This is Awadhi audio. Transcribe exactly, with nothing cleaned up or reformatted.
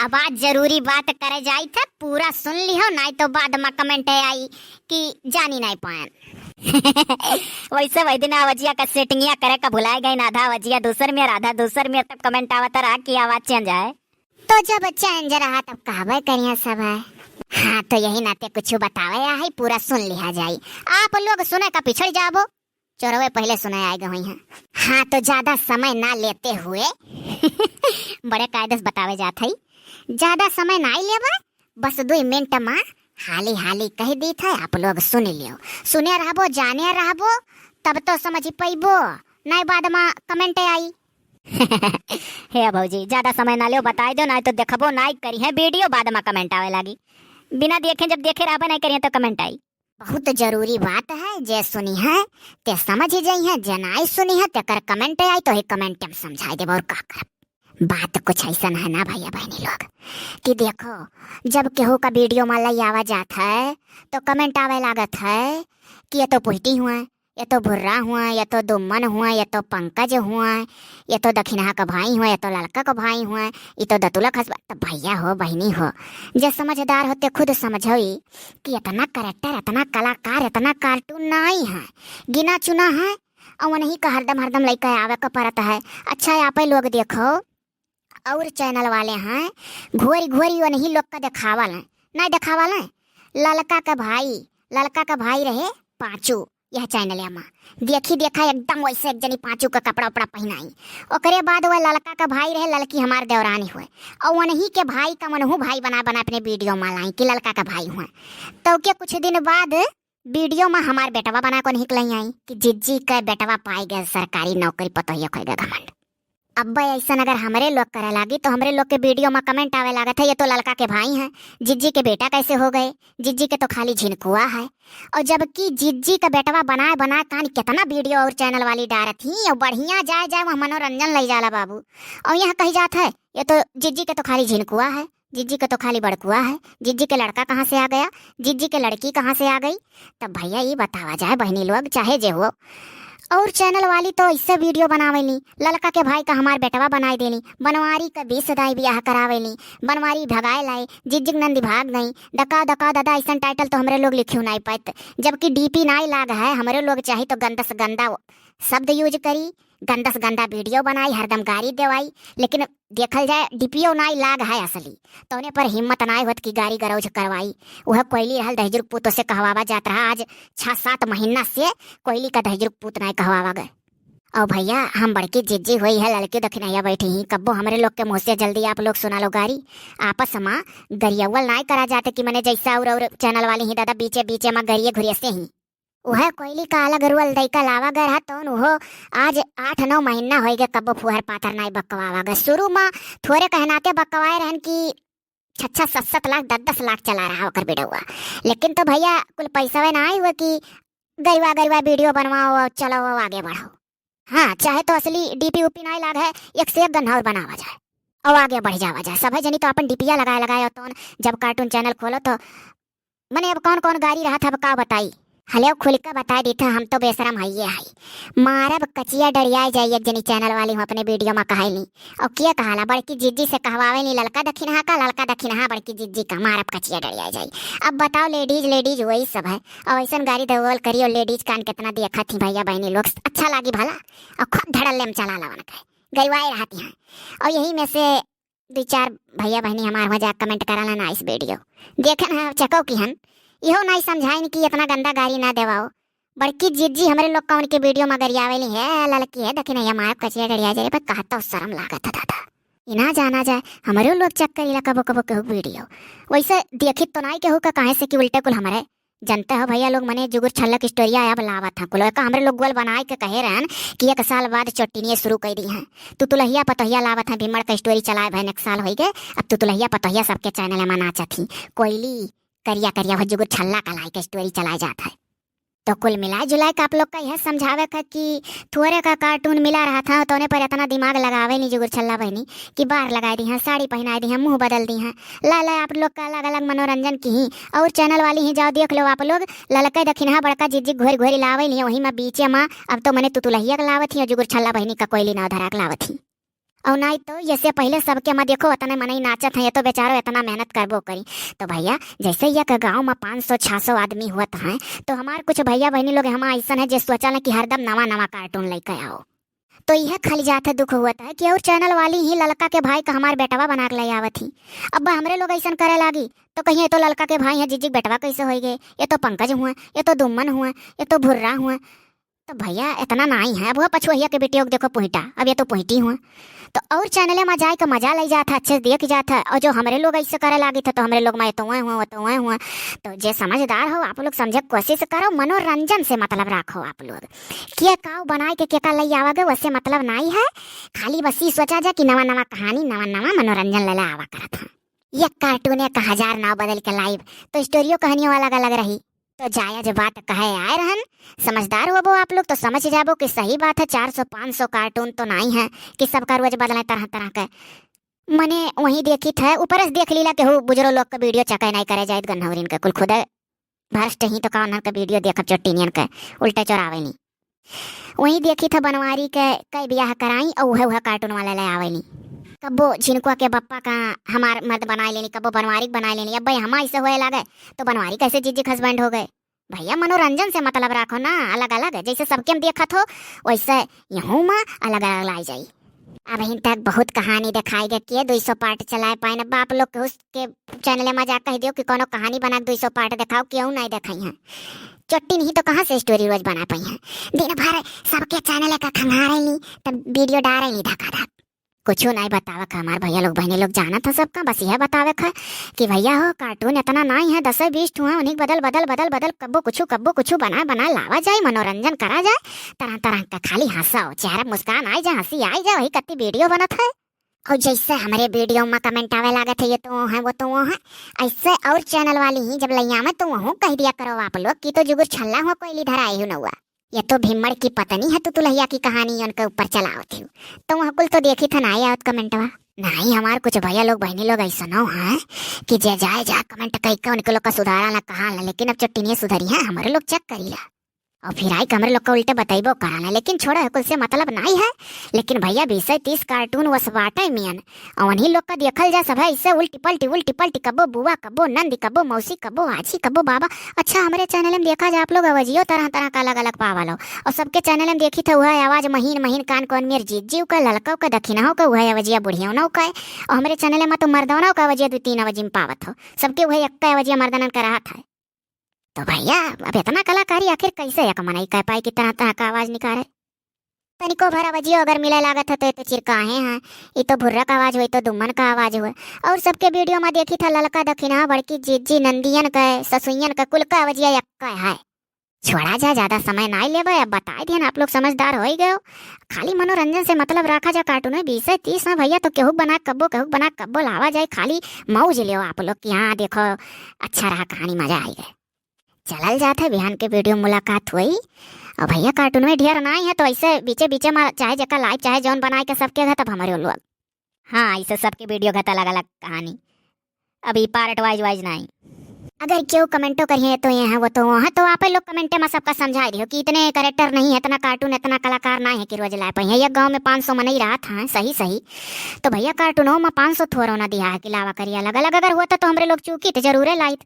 अब आज जरूरी बात करे जाइत है, पूरा सुन लिहो, नाहीं तो बाद मा comment आई कि जानी नाहीं पाएन। वैसे वही दिन आवजिया का सेटिंगिया करे का भुलाए गइन, आधा आवजिया दूसर में, आधा दूसर में, तब comment आवत रहा कि आवाज change है। तो जब change रहा तब कहबे करिया सब है। हाँ, तो यही नाते कुछ बतावे आ है, पूरा सुन लिहा जाई। आप लोग सुने का पिछड़ जाबो, चोरवे पहिले सुने आए गए हुई हैं। हाँ, तो ज्यादा समय ना लेते हुए बड़े कायदे से बतावे जात है, ज्यादा समय ना लेबे, बस दुई मिनट मा हाली हाली कह दीत है, आप लोग सुन लियो। सुने रहबो, जाने रहबो, तब तो समझ पैबो, नाहीं बाद मा comment आई। हे भौजी, ज्यादा समय ना लियो, बताई दो, नाहीं तो देखबो नाहीं करिहे video, बाद मा comment आवे लागी। बिना देखे जब देखे रहबे नाहीं करिहे तो comment आई। बहुत जरूरी बात है, जे सुनिहे ते समझ जइहे, जे नाहीं सुनिहे तेकर comment आई तो ही comment में समझाई देबो, और का करब। बात कुछ ऐसन है ना भैया बहनी लोग कि देखो, जब केहू का video मा लई आवा जात है तो comment आवे लागत है कि ये तो पुहटी हुआ, ये तो भुर्रा हुआ, ये तो दुम्मन हुआ, ये तो पंकज हुआ, ये तो दखिनहा का भाई हुआ, ये तो ललका का भाई हुआ, ये तो दतुला खसबा। तो भैया हो, बहनी हो, जे समझदार हो ते खुद समझो ई कि इतना character, इतना कलाकार, इतना cartoon नाहीं है, गिना चुना है, और उन्हीं का हरदम हरदम लइके आवे का परत है। अच्छा, आप लोग देखो, और channel वाले हैं, घोरी घोरी उन्हीं लोग का देखावल है, नाहीं देखावल है। ललका का भाई, ललका का भाई रहे पाँचू, यह channel मा देखी देखा एकदम वैसे एक जनी पाँचू का कपड़ा उपड़ा पहिनाई। ओकरे बाद वह ललका का भाई रहे, ललकी हमार देवरानी हुए, और उन्हीं के भाई का मनहू भाई बना बना अपने video मा लाई कि ललका का भाई हुए। तो के कुछ दिन बाद video मा हमार बेटवा बना को निकल आई कि जिज्जी का बेटवा पाए गए सरकारी नौकरी, पतोहिया खोए गए घमंड। अब ऐसन अगर हमरे लोग करे लागी तो हमरे लोग के video मा comment आवे लागत है, ये तो ललका के भाई हैं, जिज्जी के बेटा कैसे हो गए, जिज्जी के तो खाली झिनकुआ है। और जबकि जिज्जी का बेटवा बनाए बनाए कान कितना video और channel वाली डारत ही, और बढ़िया जाए जाए वह मनोरंजन लई जाला बाबू। और यह कही जात है, ये तो जिज्जी के तो खाली झिनकुआ है, जिज्जी के तो खाली बड़कुआ है, जिज्जी के लड़का कहाँ से आ गया, जिज्जी के लड़की कहाँ से आ गई। तब भैया ई बतावा जाए बहनी लोग, चाहे जे हो, और channel वाली तो ऐसे video बनावेली, ललका के भाई का हमार बेटवा बनाए देली, बनवारी का बीस दाई बियाह करावेली, बनवारी भगाए लाए, जिज्जिक नंदी भाग गई, दका दका दादा, ऐसन title तो हमरे लोग लिखियो नाई पाइत, जबकि DP नाई लाग है, हमरे लोग चाही तो गंदा से गंदा शब्द use करी, गंदा से गंदा video बनाई, हरदम गारी देवाई, लेकिन देखल जाए, DPओ नाई लाग है असली, तौने पर हिम्मत नाई होत कि गारी गरौज करवाई। वह कोयली रहल दहिजुर पूत से कहवावा जात रहा, आज छह सात महीना से कोयली का दहिजुर पूत नाई कहवावा गए। और भैया, हम बड़की जिज्जी हुई है, ललकी दखिनैया बैठी ही, कब्बो हमरे लोग के मुँह से जल्दी आप लोग सुना लो गारी। आपस मा गरियवल नाई करा जाते कि मने जैसा और, और channel वाली ही दादा बीचे बीचे मा गरिये घुरिये से ही। उहे कोयली का अलग रुअल दइका लावा गए रहा, तौन उहो आज आठ नौ महीना होई गए, कब्बो फुहर पातर नाई बकवावा गए। शुरू मा थोरे कहनाते बकवाए रहन कि छह छह सात सात लाख, दस दस लाख चला रहा ओकर बिडौआ, लेकिन तो भैया कुल पैसवे नाई हुए कि गरुआ गरुआ video बनवाओ और चलाओ और आगे बढ़ो। हाँ, चाहे तो असली DP उपी नाई लाग है, एक से एक गन्हौर बनावा जाए और आगे बढ़ जावा जाए। सभे जनी तो अपन DPया लगाए लगाए और तौन जब cartoon channel खोलो तो मने अब कौन कौन गारी रहत है, अब का बताई? हले खुल के बताए दीत है, हम तो बेशरम हइये हई। मारब कचिया डरियाए जाई, एक जनी channel वाली हूँ अपने video मा कहैली। और के कहाला, बड़की जिज्जी से कहवावेली, ललका दखिनहा का, ललका दखिनहा बड़की जिज्जी का, मारब कचिया डरियाए जाई। अब बताओ, ladies, ladies वही सब है। और ऐसन गारी देवल करियो, ladies कान कितना देखत ही भैया बहनी लोग, अच्छा लागी भला? और खुद धड़ल्ले में चला लावन के गरुआए रहती हैं। और यही में से दुई चार भैया बहनी हमार हुआ जा comment कराला nice video। देखन है चकौ की हन, इहो नाई समझाइन कि इतना गंदा गारी ना देवाओ। बड़की जिज्जी हमरे लोग का उनके video मा गरियावेली है, ललकी है, दखिनैया मारब कचिया डरिया जाए, पर कहत तो शरम लागत है दादा। इना जाना जाए, हमरे लोग check करीला कबो कबो केहू video। वैसे देखित तो नाई केहू का, काहे से कि उल्टे कुल हमरे जनते हो भैया लोग, मने जुगुर छल्ला के story अब लावत हैं कुल। एका हमरे लोग गोल बनाए के कहे रहन कि एक साल बाद चोटिनिए शुरू कर दी हैं। तुतुलहिया पतोहिया लावत हैं, भीमड़ का story चलाए भैन एक साल होई गए, अब तुतुलहिया पतोहिया सबके channel में नाचत ही। कोयली करिया करिया हो जुगुर छल्ला का लाई के story चलाए जात है। तो कुल मिलाए जुलाए के आप लोग का यह समझावे का कि थोरे का cartoon मिला रहा था, तौने पर इतना दिमाग लगावे नी जुगुर छल्ला बहनी कि बार लगाए दी हैं, साड़ी पहनाए दी हैं, मुंह बदल दी हैं। ला ला आप लोग का अलग अलग मनोरंजन की ही और channel वाली ही जाओ देख लो आप लोग, ललके दखिनहा बड़का जिज्जी घोरी घोरी लावे नी, वही में बीचे में अब तो मने तुतुलहिया के लावत ही और जुगुर छल्ला बहनी का कोयली नाव धरा के लावत ही। और नाहीं तो ये से पहिले सबके मा देखो, उतने मनई नाचत हैं, ये तो बेचारो इतना मेहनत करबो करी। तो भैया, जैसे ये के गाँव मा पाँच सौ छह सौ आदमी हुअत हैं, तो हमार कुछ भैया बहिनी लोग हमार ऐसन है जे सोचल कि हरदम नवा नवा cartoon लेके आओ। तो यह खाली जात है दुख हुअत है कि और channel वाली ही ललका के भाई का हमार बेटवा बना के ले आवत ही। अब हमरे लोग ऐसन करे लागी तो कहिए, "ये तो ललका के भाई हैं, जिज्जी के बेटवा कैसे होई गए? ये तो पंकज हुए, ये तो दुम्मन हुए, ये तो भुर्रा हुए।" तो भैया इतना नाहीं है। अब वह पछुआ के बिटियों को देखो पुहिटा, अब ये तो पुहिटी हुए। तो और channel मा जाए के मजा ले जात है, अच्छे से देख जात है। और जो हमरे लोग ऐसे करे लागी थे तो हमरे लोग मा ये तो हुए हुए, वो तो हुए हुए। तो जे समझदार हो आप लोग समझे के कोशिश करो, मनोरंजन से मतलब राखो आप लोग। के काव बनाए के केका लई आवा गे, वसे मतलब नाई है। खाली बस ई सोचा जा कि नवा नवा कहानी, नवा नवा मनोरंजन लेला आवा करत है। एक cartoon एक हजार नाव बदल के लाइब, तो storyओ कहानियों अलग अलग रही। तो जायज बात कहे आए रहन, समझदार होबो आप लोग तो समझ जाबो कि सही बात है, चार सौ पाँच सौ cartoon तो नाई है कि सबका रोज बदले तरह तरह के। मने वहीं देखी थे, ऊपर से देख लीला केहू बुजुर्ग लोग के video चकाई नाई करे जाइत, गन्हौरिन के कुल खुदे भ्रष्ट ही तो का उन्हन के video देखब चोट्टिनियन के, उल्टे चोरावेनी। वहीं देखी थे बनवारी के कई बियाह कराई और उहे उहे cartoon वाला ले आवेनी। कब्बो झिनकुआ के बप्पा का हमार मर्द बनाए लेनी, कब्बो बनवारी के बनाए लेनी। अब भाई हमार ऐसे होए लागे तो बनवारी कैसे जिज्जी के husband हो गए? भैया मनोरंजन से मतलब राखो ना, अलग अलग जैसे सबके हम देखत हो वैसे यहूँ मा अलग अलग लाई जाई। अब हिन तक बहुत कहानी देखाई गए, के दुई सौ part चलाए पाए न। बाप लोग के उसके channel मा जा कह दियो कि कोनो कहानी बना के दुई सौ part देखाओ, केहू नाई देखई है। चोट्टिन ही तो कहाँ से story रोज बना पाई है? दिन भर सबके channel का खंगारे ली, तब video डारे ली धकाधक। कुछ नाई बतावे का हमार भैया लोग बहिनी लोग जानत है सबका, बस यह बतावे का कि भैया हो cartoon इतना नाई है, दस बीस ठो है, उन्हीं के बदल बदल बदल बदल कब्बो कुछ कब्बो कुछ बना बना लावा जाए, मनोरंजन करा जाए, तरह तरह का खाली हंसाओ, चेहरा मुस्कान आई जाए, हंसी आई जाए, वही कत्ती video बनत है। और जैसे हमरे video मा comment आवे लागत है, ये तो वो है, वो तो वो है, ऐसे और channel वाली ही जब लैया में तो वहूँ कह दिया करो आप लोग कि तो जुगुर छल्ला हुआ कोयली धराए हूँ नौआ। ये तो भिम्मड़ की पत्नी है, तुतुलहिया की कहानी उनके ऊपर चलावत हूँ। तो वह कुल तो देखी था ना आवत commentवा। नाई हमार कुछ भैया लोग बहिनी लोग ऐसनो है कि जे जाए जा comment कई के उनके लोग का सुधारा ला कहा ला, लेकिन अब चोट्टिनिया सुधरी है, हमरे लोग check करी ला। और फिर आई के हमरे लोग का उल्टे बतैबो करा ला, लेकिन छोड़ा है, कुल से मतलब नाई है। लेकिन भैया बीस तीस cartoon वस बाटे मियन, और उन्हीं लोग का देखल जा सब है इससे उल्टी पल्टी उल्टी पल्टी, कब्बो बुआ कब्बो नंदी कब्बो मौसी कब्बो आजी कब्बो बाबा। अच्छा हमरे channel में देखा जा आप लोग अवजियो तरह तरह का अलग अलग पावा लो, और सबके channel में देखी था वह आवाज महीन महीन कान कौन मेर जीत जीव का ललकाओ का दखिनाओ का वह अवजिया बुढ़ियाओ का, और हमरे channel में तो मर्दवनाओ का अवजिया दो तीन अवजी में पावत हो, सबके वह एक अवजिया मर्दनन का रहा था। तो भैया, अब इतना कलाकारी आखिर कैसे एक मनई कह पाए कि तरह तरह का आवाज निकाले? तनिको भर आवाजियो अगर मिले लागत है तो ये तो चिरकाहे हैं, ये तो भुर्रा का आवाज हुए, तो दुम्मन का आवाज हुए। और सबके video में देखी था ललका दखिना, बड़की जीजी, नंदियन का, ससुइयन का, कुल का आवाजिया एक का है। छोड़ा जा, ज्यादा समय नाई लेबे, अब बताए दिहन, आप लोग समझदार हो ही गए हो। खाली मनोरंजन से मतलब रखा जा, cartoon में बीस तीस ना भैया, तो केहू बना कब्बो, केहू बना कब्बो लावा जाए, खाली मौज लियो आप लोग कि हाँ देखो अच्छा रहा कहानी, मजा आई गए। चलल जात है, बिहान के video मुलाकात हुई। और भैया cartoon में ढेर नाई है, तो ऐसे बीचे बीचे में चाहे जेका live चाहे जौन बनाए के सबके घर तब हमारे लोग। हाँ, ऐसे सबके video घर अलग अलग कहानी, अभी part wise wise नाई। अगर केहू commentओ करिए तो ये है वो तो वो है, तो आप लोग comment में सबका समझा दियो कि इतने character नहीं है, इतना cartoon, इतना कलाकार ना है कि रोज लाए पाई है। ये गाँव में पाँच सौ मनई रहा था सही सही, तो भैया cartoonओ में पाँच सौ थोरो ना दिया है कि लावा करिए अलग अलग। अगर होता तो हमरे लोग चूकी तो जरूरे लाइत।